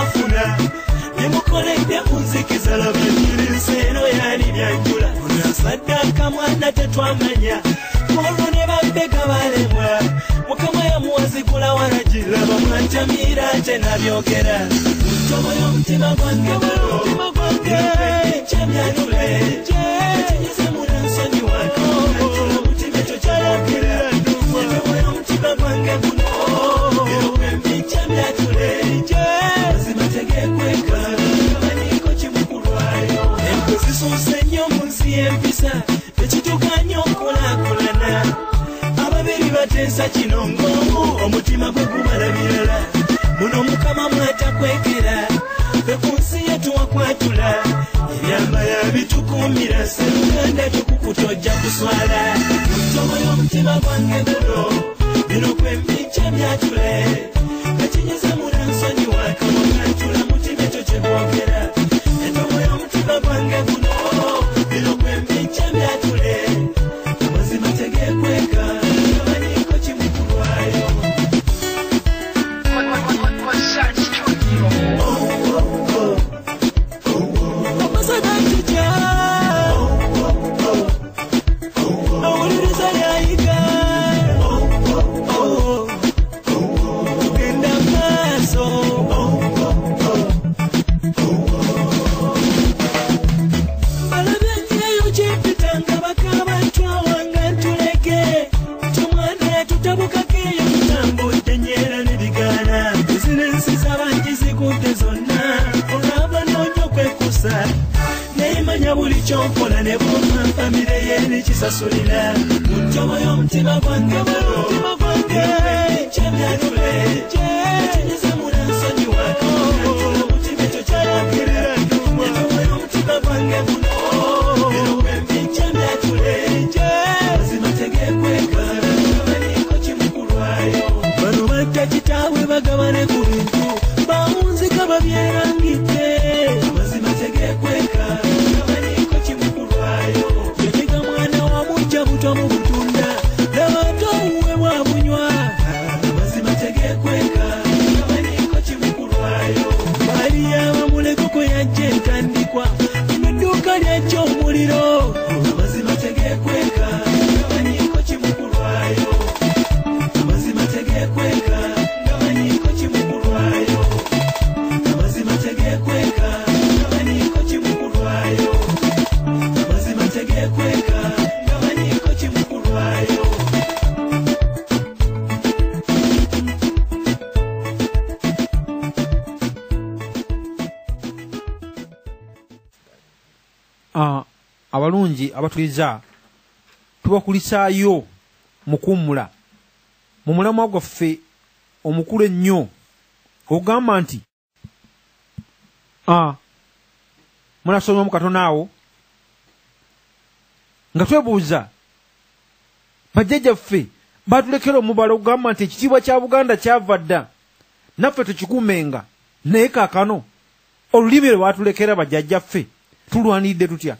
mwafuna Nemukoledde munzikiza laba nyirinseero yali byanjula Saddaaka mwana tetwamanya Olwo ne babbega balemwa Mukama yamuwazigula waragira Bamwanjamira ate nabyogera Ntobo y'omutima gwange guno Kyamyanule Ekinyuze munansonyiwa Omutima ekyo kyayogera Ntobo y'omutima gwange guno Kyamyatule Mazima tegekweka Kamanyiko kimukulwayo Empwe zisuuse nnyo mu nsi y'empisa Tekitukanye okulaakulana Ababiri bateesa kino ng'omu Omutima gwe gubala birala Muno Mukama mwatakwekera Ffe ku nsi ye tuwakwatula Ebyamba yabitukuumira Sseruganda tukukuta ojja kuswala Ntobo y'omutima gwange guno Bino kwe mbijja byatule Ekinyize munansonyiwa Kamwantula mutima ekyo kye boogera Entobo y'omutima gwange guno Bino kwe mbijja byatule Amazima tegekweka Kamanyiko kimukulwayo Kyonkola ne bw'ompa famire ye nekisasulira Ntobo y'omutima gwange guno Kyamyanule Ekinyize munansonyiwa Omutima ekyo kyayogera Entobo y'omutima gwange guno Kyamyatule Mazima tegekweka Kamanyiko kimukulwayo Bano batta kitaabwe bagabane ku bintu Bawunzika babyerangidde Mazima tegekweka Mu butunda n'abantu obuwe bwabunywa Amazima tegekweka Kamanyiko kimukulwayo Bali abamuleko kwe yajja entandikwa Lino edduuka lyajja omuliro Amazima tegekweka Kamanyiko kimukulwayo Amazima tegekweka Kamanyiko kimukulwayo Amazima tegekweka Kamanyiko kimukulwayo Amazima tegekweka Abalungi abatuliza tubakulisaayo mukummula mu mulamwa gwaffe omukulu ennyo ogamba nti munasonyiwamu katono awo nga twebuuza bajjajjaffe batulekera omubala ogamba nti ekitiibwa kya Buganda kyava dda naffe tukikuumenga naye kaakano olulimi lwe batulekera bajjajjaffe tulwaniridde tutya?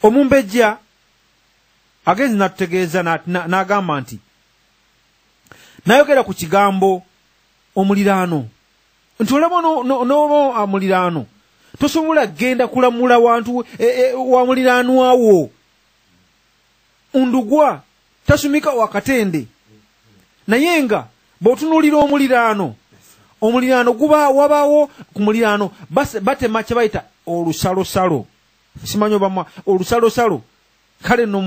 Omumbejja agenzi n'atutegeeza n'agamba nti nayogera ku kigambo omuliraano nti olaba n'oba omuliraano tosobola kugenda kulamula wantu wa muliraanwa wo ndugwa tasumika wakatende naye nga bw'otunuulira omuliraano omuliraano guba wabaawo ku muliraano batema kye bayita olusalosalo simanyi oba olusalosalo kale nno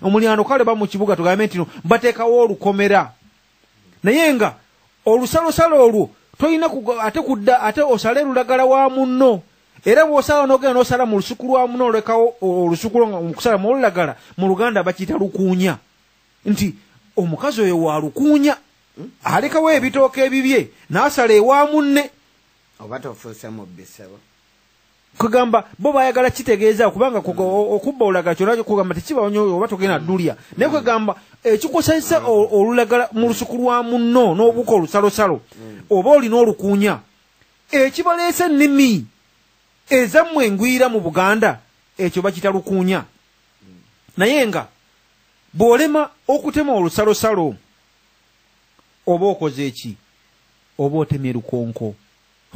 omuliraano kale ba mu kibuga tugambe nti no bateekawo olukomera naye nga olusalosalo olwo tolina ate kudda ate osale lulagala wa munno era bw'osala n'ogenda n'osala mu lusuku lwa munno olekawo olusuku lwo nga kusala mu olulagala mu Luganda bakiyita lukuunya nti omukazi oyo wa lukuunya alekawo ebitooke ebibye n'asala ewa munne oba tofuuse mubbi ssebo kugamba bo bayagala kitegeeza kubanga okubba olulagala kyonna kugamba tekibawo nnyo oba togenda ddulya naye kwegamba ekikusanyusa olulagala mu lusuku lwa munno n'obuuka olusalosalo oba olina olukuunya ekibaleese ennimi ezammwe engwira mu Buganda ekyo bakiyita lukuunya naye nga bw'olema okutema olusalosalo oba okoze eki oba otemye lukonko,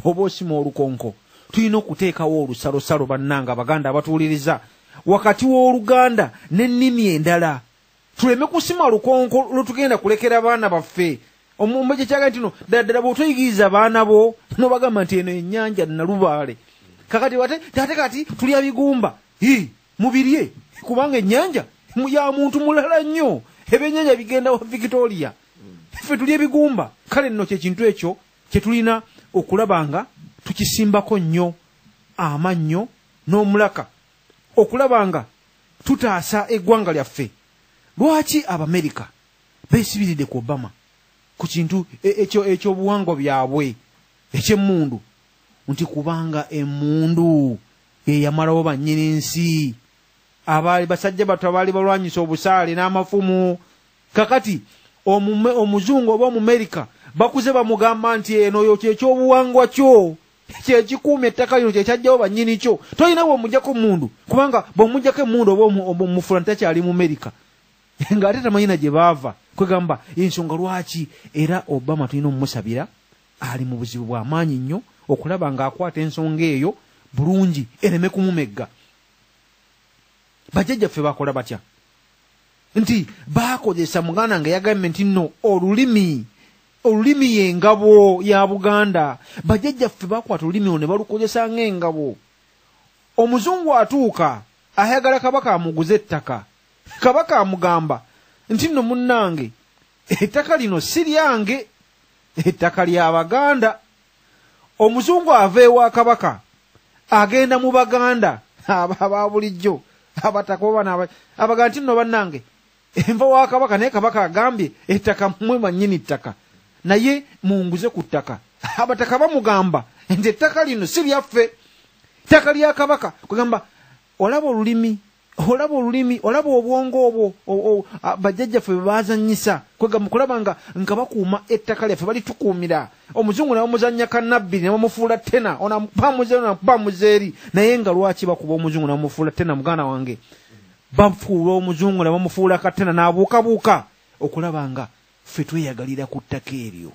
oba osima olukonko. Tulina okuteekawo olusalosalo bannanga Abaganda abatuwuliriza wakati w'Oluganda n'ennimi endala, tuleme kusima lukonko lwetugenda kulekera baana baffe. Omumbejja kyaga nti no ddala ddala bw'otoyigiriza baana bo n'obagamba nti eno ennyanja Nalubaale, kakati ate kati tulya bigumba, mubirye kubanga ennyanja ya muntu mulala nnyo, ebyennyanja bigenda wa Victoria, ffe tulya ebigumba. Kale nno kyekintu ekyo kye tulina okulaba nga tukisimbako nnyo amannyo n'omulaka, okulaba nga tutaasa eggwanga lyaffe. Lwaki Abamerika beesibiridde ku Obama ku kintu ekyobuwangwa byabwe eky'emmundu? Nti kubanga emmundu eyamalawo bannyini nsi, abaali basajja bato abaali balwanyisa obusaale n'amafumu. Kakati omuzungu oba Omumerika bakuze bamugamba nti eno yo kyekyobuwangwa kyo kyekikuuma ettaka lino, kyekyajjawo bannyini kyo, tolina bw'omuggyako emmundu, kubanga bw'omuggyako emmundu oba omufula ntakyali Mumerika ng'ate tamanyi na gye baava. Kwegamba ensonga lwaki era Obama tulina omumusabira, ali mu buzibu bw'amaanyi nnyo okulaba ng'akwata ensonga eyo bulungi ereme kumumegga. Bajjajjaffe bakola batya? Nti baakozesa muganda nga yagambye nti nno olulimi y'engabo ya Buganda. Bajjajjaffe bakwata olulimi olwo ne balukozesa ng'engabo. Omuzungu atuuka ayagala Kabaka amuguze ettaka, Kabaka amugamba nti nno munnange ettaka lino si lyange, ettaka lya Baganda. Omuzungu ava ewa Kabaka agenda mu Baganda aba bulijjo abataka oba abagamba nti nno bannange enva wa Kabaka, naye Kabaka agambye ettaka mmwe bannyini ttaka, naye munguze ku ttaka. Abataka bamugamba nti ettaka lino si lyaffe, ttaka lya Kabaka. Kugamba olaba olulimi, olaba olulimi, olaba obwongo obwo bajjajjaffe bwe baazannyisa, kwegamba kulaba nga bakuuma ettaka lyaffe, balitukuumira. Omuzungu ne bamuzannya kannabbiri ne bamufuula tena, ono amukuba eri. Naye nga lwaki bakuba omuzungu ne bamufuula tena? Muganda wange, bafuula omuzungu ne bamufuula katena n'abuukabuuka okulaba nga ffe tweyagalira ku ttaka eryo,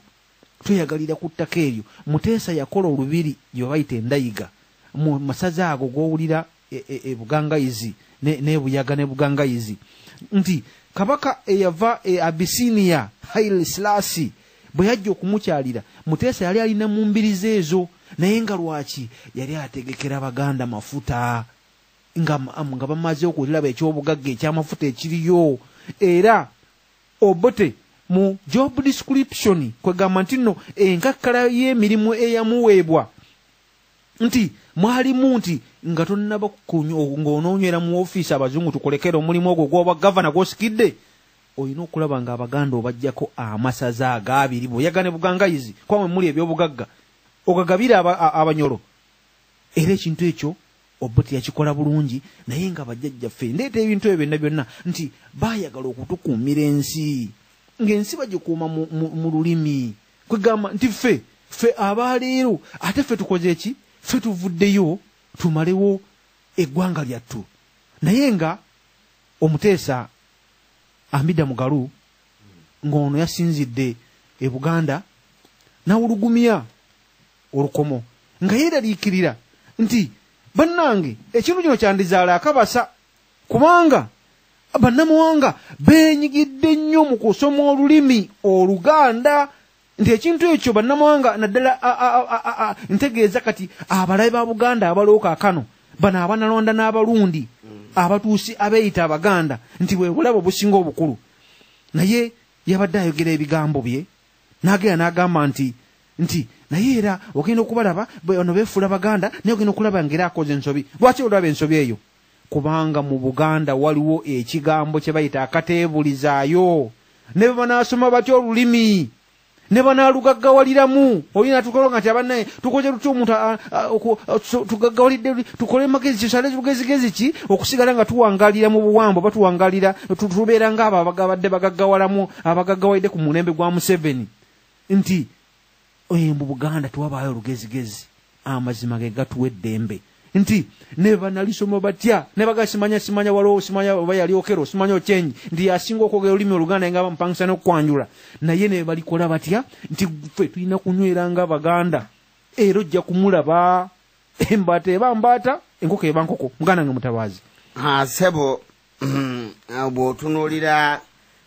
tweyagalira ku ttaka eryo. Muteesa yakola olubiri gye bayita Endayiga mu masaza ago g'owulira e Bugangayizi ne Buyaga ne Bugangayizi, nti Kabaka eyava e Abisinia Haile Selassie bwe yajja okumukyalira, Muteesa yali alina mu mbirizi ezo, naye nga lwaki yali ategekera Baganda mafuta nga bamaze okulaba ekyobugagga ekyamafuta ekiriyo. Era Obote mu job description kwegamba nti nno enkakkala y'emirimu eyamuweebwa nti mwalimu nti nga tonnaba ng'onoonywera mu ofiisi abazungu tukulekera omulimu ogwo gw'oba gavana gw'osikidde, olina okulaba nga Abaganda obaggyako amasaza ag'abiri Buyaga ne Bugangayizi, kwamwe muli ebyobugagga ogagabira Abanyolo. Era ekintu ekyo Obote yakikola bulungi, naye nga bajjajjaffe ndeeta ebintu ebyo byonna byonna nti baayagala okutukuumira ensi, ng'ensi bagikuuma mu lulimi. Kwegamba nti ffe abaleero ate ffe tukoze eki? Ffe tuvuddeyo tumalewo eggwanga lyattu. Naye nga Omuteesa Amida Mugalu ng'ono yasinzidde e Buganda n'awulugumya olukomo nga yeeraliikirira nti bannange ekintu kino kyandizaala akabasa, kubanga bannamawanga beenyigidde nnyo mu kusoma olulimi Oluganda, nti ekintu ekyo bannamawanga naddala ntegeeza kati abalabe ba Buganda abalooka akano bano Abanalonda n'Abalundi abatuusi abeeyita Abaganda nti bwe bulabo obusinga obukulu. Naye yabadde ayogera ebigambo bye n'agenda n'agamba nti naye era ogenda okubalaba bano beefuula Baganda, naye ogenda okulaba ng'era akoze ensobi. Lwaki olaba ensobi eyo? Kubanga mu Buganda waliwo ekigambo kye bayita akateebulizaayo, ne bwe banaasoma batya olulimi ne banaalugaggawaliramu, olina tukola nti abannaye tukoze tutya omuntu tugaggawalidde, tukole magezi tusale lugezigezi ki okusigala nga tuwangaalira mu buwambo, batuwangaalira tubeera ng'abo abagabadde bagaggawalamu abagaggawalidde ku mulembe gwa Museveni, nti mu Buganda tewabaayo olugezigezi, amazima ge gatuwa eddembe. Nti ne banalisoma batya ne baga simanya simanya waliwo simanya oba yali Okero simanya Ochengi nti yasinga okwogera olulimi Oluganda nga bamupangisa n'okwanjula, naye ne balikola batya nti ffe tulina kunywera nga Baganda. Era ojja kumulaba embaata eba mbaata, enkoko eba nkoko. Muganda nga Mutabaazi. Sebo, bw'otunuulira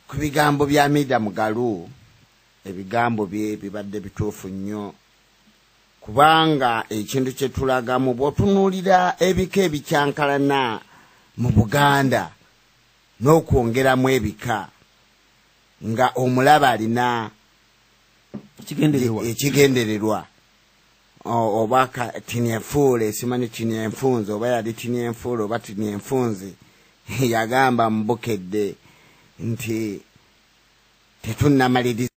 ku bigambo bya Mida Mugalu, ebigambo bye bibadde bituufu nnyo, kubanga ekintu kye tulagamu bw'otunuulira ebika ebikyankalana mu Buganda n'okwongeramu ebika nga omulaba alina ekigendererwa oba tinyenfuule, simanyi tinyenfunze oba yali tinyenfuule oba tinyenfunze, yagamba mu Bukedde nti tetunnamaliriza.